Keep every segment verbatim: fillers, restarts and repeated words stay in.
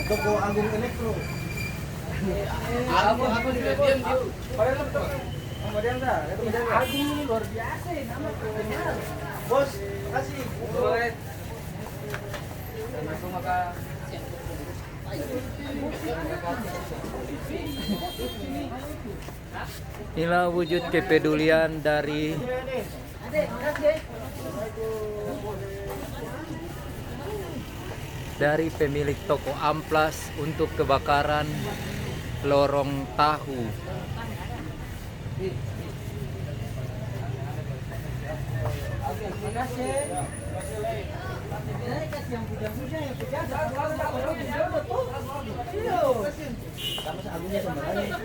Toko Agung Elektro. Agung, Agung sudah diam, Ju. Agung ini luar biasa ya, nama terkenal. Bos, makasih. Boleh. Inilah wujud kepedulian dari, dari pemilik toko amplas untuk kebakaran lorong tahu.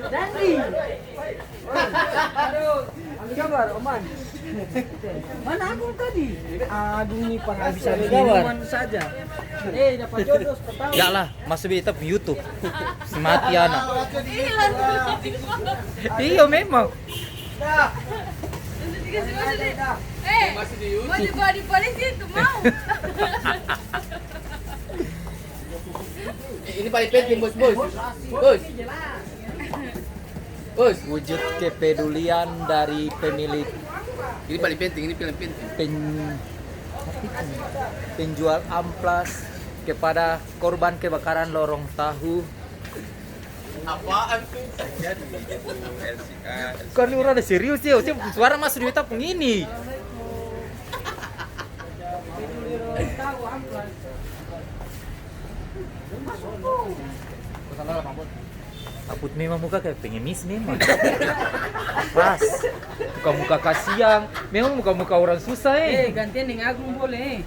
Dandi. Aduh, apa kabar, Oman? Mana Agung tadi? Agung ni penghabisan minuman saja. Eh, dapat jodoh, sepuluh tahun. Ya lah, masuk beta pung YouTube. Si mati ana. Iya, memang. Eh, mau dibawa di polisi itu mau. Eh, ini paling penting, Bos, Bos. Bos. Bos. Wujud kepedulian dari pemilik, ini paling penting, ini paling penting. Pen-, penjual amplas kepada korban kebakaran lorong tahu. Apaan tuh? Jadi, gitu, L C A, L C A. Kan orang ada serius ya, suara masuk di beta pung ini. Aput memang muka kaya pengemis memang. Pas. Muka-muka kasiang. Memang muka-muka orang susah, eh. Eh, gantian deng Agung boleh, eh.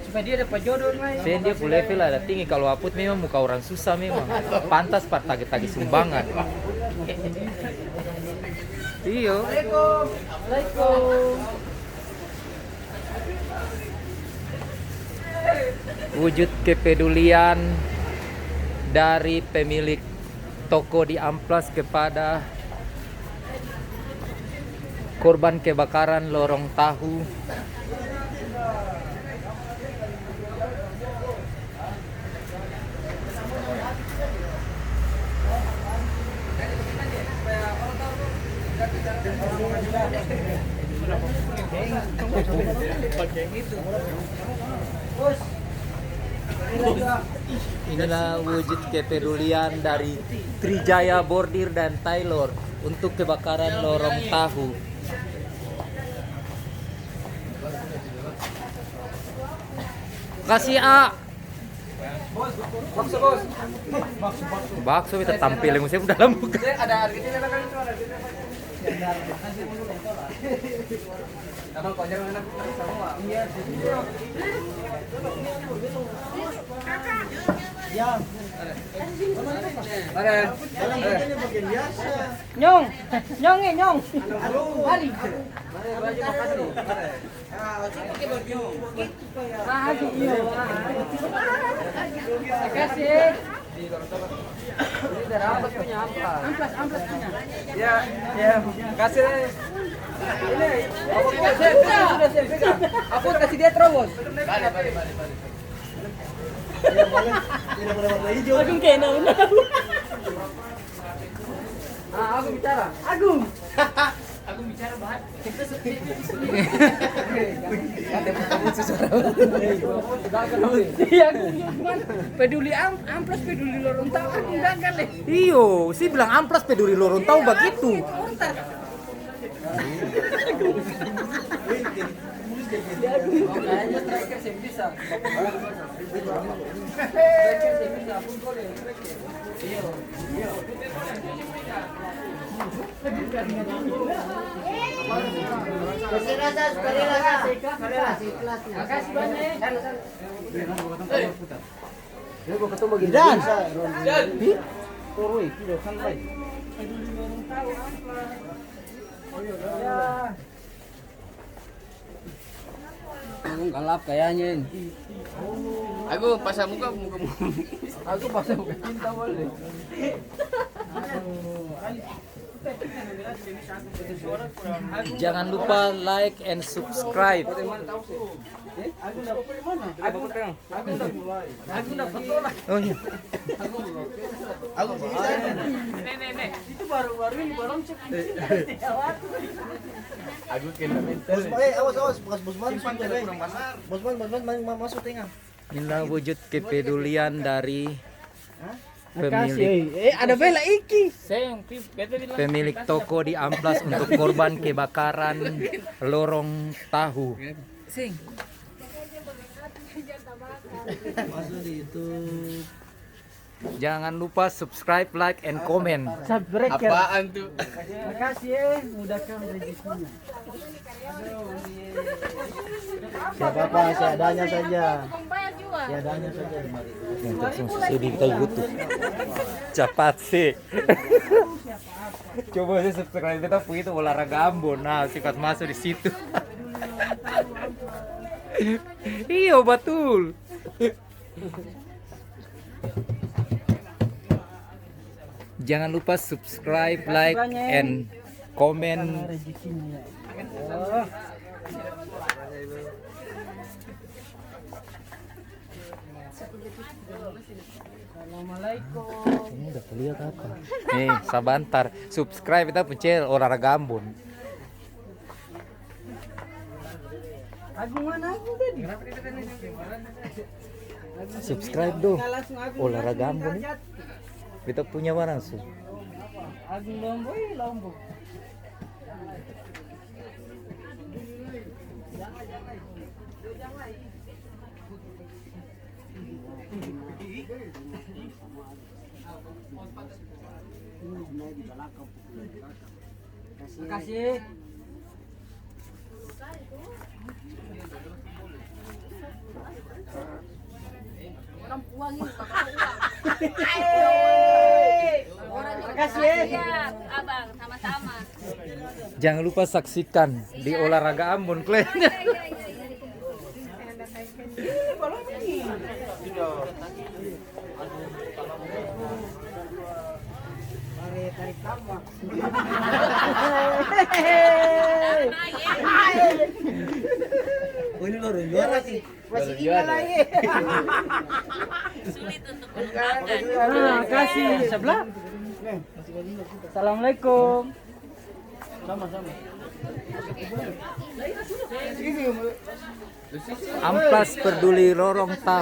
Supaya dia dapa jodoh lai. Seng, dia pung level ada tinggi. Kalo Aput memang muka orang susah memang. Pantas par tagi-tagi sumbangan. Iyo. Assalamualaikum. Waalaikum. Wujud kepedulian dari pemilik toko di amplas kepada korban kebakaran lorong tahu. Inilah wujud kepedulian dari Trijaya Bordir dan Tailor untuk kebakaran lorong tahu. Kasih A. Bakso, Bos. Bakso, beta tampil yang saya dalam muka. Ada harganya, ada kan itu, ada harganya. Emang kau jangan enak semua. Iya, sih. Ya. Ada. Ada. Nyong, nyong, eh, nyong. Balik. Makasih, iyo. Makasih. Ini dari amplas punya, amplas. Amplas, amplas punya. Ya, ya. Makasih. Ini, sudah, sudah, sudah. Aku kasih dia terobos. Balik, balik, balik, balik. Tidak boleh, tidak boleh warna hijau. Agung kayak nau-nau. Ah, Agung bicara. Agung. Agung bicara, Bah. Kita sepi. Iya, Agung. Peduli am-, amplas, peduli lorong tahu, Agung gagal deh. Iyo, si bilang amplas peduli lorong tahu bagitu. Dan. Agung galap kayaknya ini. Agung pasang muka, muka, muka. Agung pasang muka cinta boleh. Jangan lupa like and subscribe. Oh iya. Aku bisa. Nek, nek, nek. Itu baru-baru ini, baru cek. Aku kena mental. Bos, eh, awas, awas, bekas Bosman. Simpan, sudah, jangan eh. Kurang basar. Bosman, Bosman, ma-, ma-, masuk tengah. Inilah wujud kepedulian dari pemilik, eh, eh, ada bela iki. Seng, pi-, beta bilang, pemilik toko di Amplas untuk korban kebakaran lorong tahu. Seng. Masuk di itu. Jangan lupa subscribe, like, and comment. Subscribe. Apaan tuh? Makasih ya, mudahkan rezekinya. Tidak apa-apa, seadanya saja. Seadanya saja. Untuk sung sese di YouTube. Capat sih. Coba saya subscribe, kita pung itu olahraga Ambon. Nah, sikat masuk di situ. Iyo, betul. Jangan lupa subscribe, like, and comment. Assalamualaikum. Ini udah kuliah apa? Nih, sabantar. Subscribe kita pung channel Olahraga Ambon. Agung mana Agung tadi? Subscribe dong. Olahraga Ambon nih. Beta punya barang su. Agung Lombo, ih, Lombo. Makasih. Orang makasih, eh. Abang, sama-sama. Jangan lupa saksikan di Olahraga Ambon, kalian. Iya, iya, iya, iya. Oh, ini baru juara sih. Masih ingat lagi. Sulit untuk melupakan. Nah, kasih sebelah. Assalamualaikum. Amplas peduli lorong ta